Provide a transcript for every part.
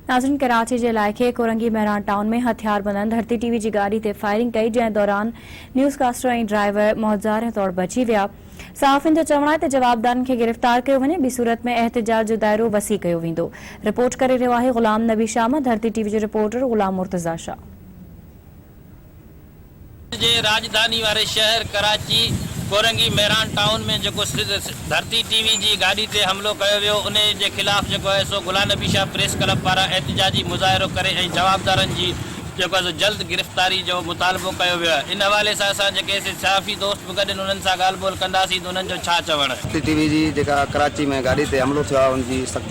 ناظرين ڪراچي جي علائقي ڪورنگي مهراڻ ٽائون ۾ هٿياربندن ڌرتي ٽي وي جي گاڏي تي فائرنگ ڪئي جنهن دوران نيوز ڪاسٽر ۽ ڊرائيور معجزاري طور بچي ويا. صحافين جو چوڻ آهي ته جوابدارن کي گرفتار ڪيو وڃي ٻي صورت ۾ احتجاج جو دائرو وسيع ڪيو ويندو. رپورٽ ڪري رهيو آهي غلام نبي شاهه مان ڌرتي ٽي وي جو رپورٽر غلام مرتضيٰ شاهه. سنڌ جي راڄڌاني واري شهر ڪراچي ڪورنگي مهراڻ ٽائون ۾ جيڪو ڌرتي ٽي وي جي گاڏي تي حملو ڪيو ويو انهي جي خلاف جيڪو آهي سو غلام نبي شاهه پريس ڪلب پاران احتجاجي مظاهرو ڪري ۽ جوابدارن جي جيڪو آهي سو جلد گرفتاري جو مطالبو ڪيو ويو آهي ان حوالي سان اسان جيڪي سي صحافي دوست به گڏ آهن انهن سان ڳالهه ٻولهه ڪنداسين ته انهن جو ڇا چوڻ آهي. ڌرتي ٽي وي جي جيڪا ڪراچي ۾ گاڏي تي حملو ٿيو آهي ان جي سخت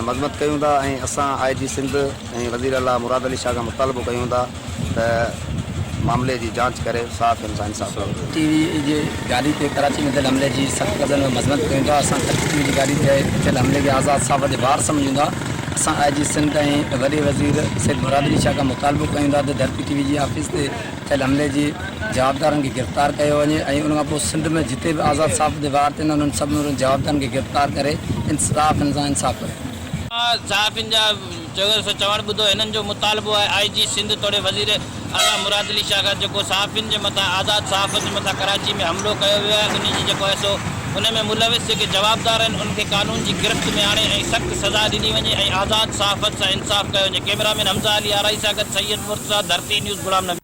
مذمت ڪيون ٿا ۽ اسان آء جي سنڌ ۽ وزير اعليٰ مراد علي شاهه کان مطالبو ڪيون ٿا ته معاملي جي جاچ ڪري صحافين سان انصاف ڪيو وڃي. ٽي وي جي گاڏي تي ڪراچي ۾ ٿيل حملي جي سخت لفظن ۾ مذمت ڪيون ٿا، اسان ٽي وي جي گاڏي تي ٿيل حملي کي آزاد صحافت جي وار سمجهون ٿا، اسان آء جي سنڌ ۽ وڏي وزير سيد مراد علي شاهه کان مطالبو ڪيون ٿا ته ڌرتي ٽي وي جي آفيس تي ٿيل حملي جي جوابدارن کي گرفتار ڪيو وڃي ۽ ان کان پوء سنڌ ۾ جتي به آزاد صحافت جي وار ٿين انهن سمورن جوابدارن کي گرفتار ڪري انصاف سان انصاف ڪيو وڃي. صحافين جا چيو سو چوڻ ٻڌو هنن جو مطالبو آهي آء جي سنڌ توڙي وزير اعليٰ مراد علي شاهه کان جيڪو صحافين جي مٿان آزاد صحافت جي مٿان ڪراچي ۾ حملو ڪيو ويو آهي انهي جي جيڪو آهي سو ان ۾ ملوث جيڪي جوابدار آهن انهن کي قانون جي گرفت ۾ آڻي ۽ سخت سزا ڏني وڃي ۽ آزاد صحافت سان انصاف ڪيو وڃي ڪئميرا مين حمزه علي آرائي سان گڏ سيد مرتضيٰ ڌرتي نيوز غلام نبي.